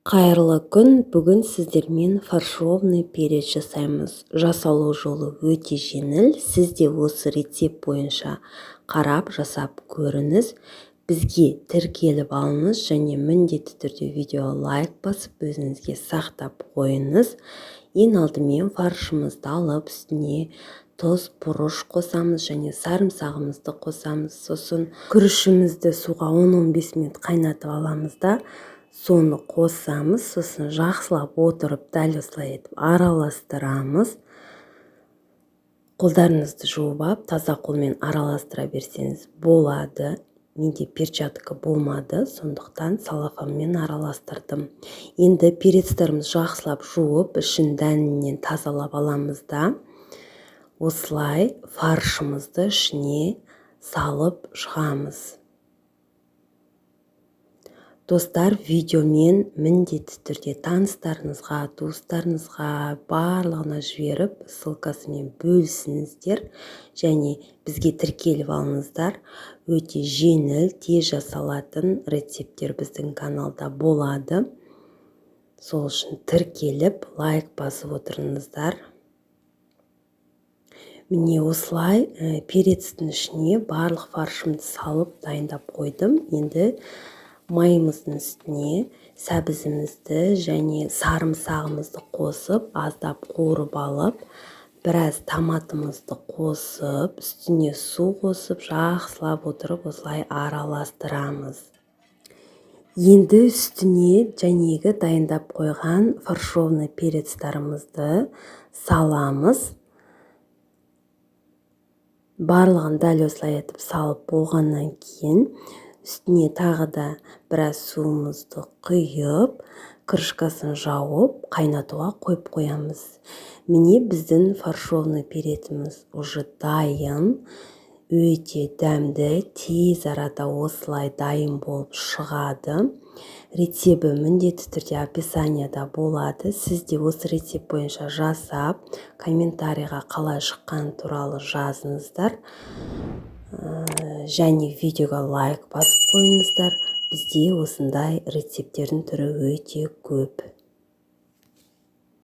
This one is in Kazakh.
Қайырлы күн! Бүгін сіздермен фаршированный перец жасаймыз. Жасалу жолы өте жеңіл. Сіз де осы рецепт бойынша қарап, жасап көріңіз. Бізге тіркеліп алыңыз және міндетті түрде видеоға лайк басып, өзіңізге сақтап қойыңыз. Ең алдымен фаршымызды алып, үстіне тұз, бұрыш қосамыз және сарымсағымызды қосамыз. Сосын күрішімізді суға 10-15 минут қайнатып аламыз да, соны қосамыз. Сосын жақсылап отырып, дәл осылай етіп араластырамыз. Қолдарыңызды жуып алып, таза қолмен араластыра берсеңіз болады. Менде перчатка болмады, сондықтан целлофанмен араластырдым. Енді перецтерімізді жақсылап жуып, ішін дәнінен тазалап аламыз да, осылай фаршымызды ішіне салып шығамыз. Достар, видеомен міндетті түрде таныстарыңызға, туыстарыңызға, барлығына жіберіп, ссылкасымен бөлісіңіздер және бізге тіркеліп алыңыздар. Өте жеңіл, тез жасалатын рецепттер біздің каналда болады. Сол үшін тіркеліп, лайк басып отырыңыздар. Міне, осылай перецтің ішіне барлық фаршымды салып, дайындап қойдым. Енді майымыздың үстіне сәбізімізді және сарымсағымызды қосып, аздап қуырып алып, біраз томатымызды қосып, үстіне су қосып, жақсылап отырып осылай араластырамыз. Енді үстіне жәнегі дайындап қойған фаршированный перецтарымызды саламыз. Барлығын дәл осылай етіп салып болғаннан кейін, үстіне тағы да біраз суымызды құйып, крышкасын жауып, қайнатуға қойып қоямыз. Міне, біздің фаршированный переціміз уже дайын. Өте дәмді, тез арада осылай дайын болып шығады. Рецебі міндетті түрде описанияда болады. Сіз де осы рецепт бойынша жасап, комментарийға қалай шыққаны туралы жазыңыздар және видеоға лайк басып қойыңыздар. Бізде осындай рецепттердің түрі өте көп.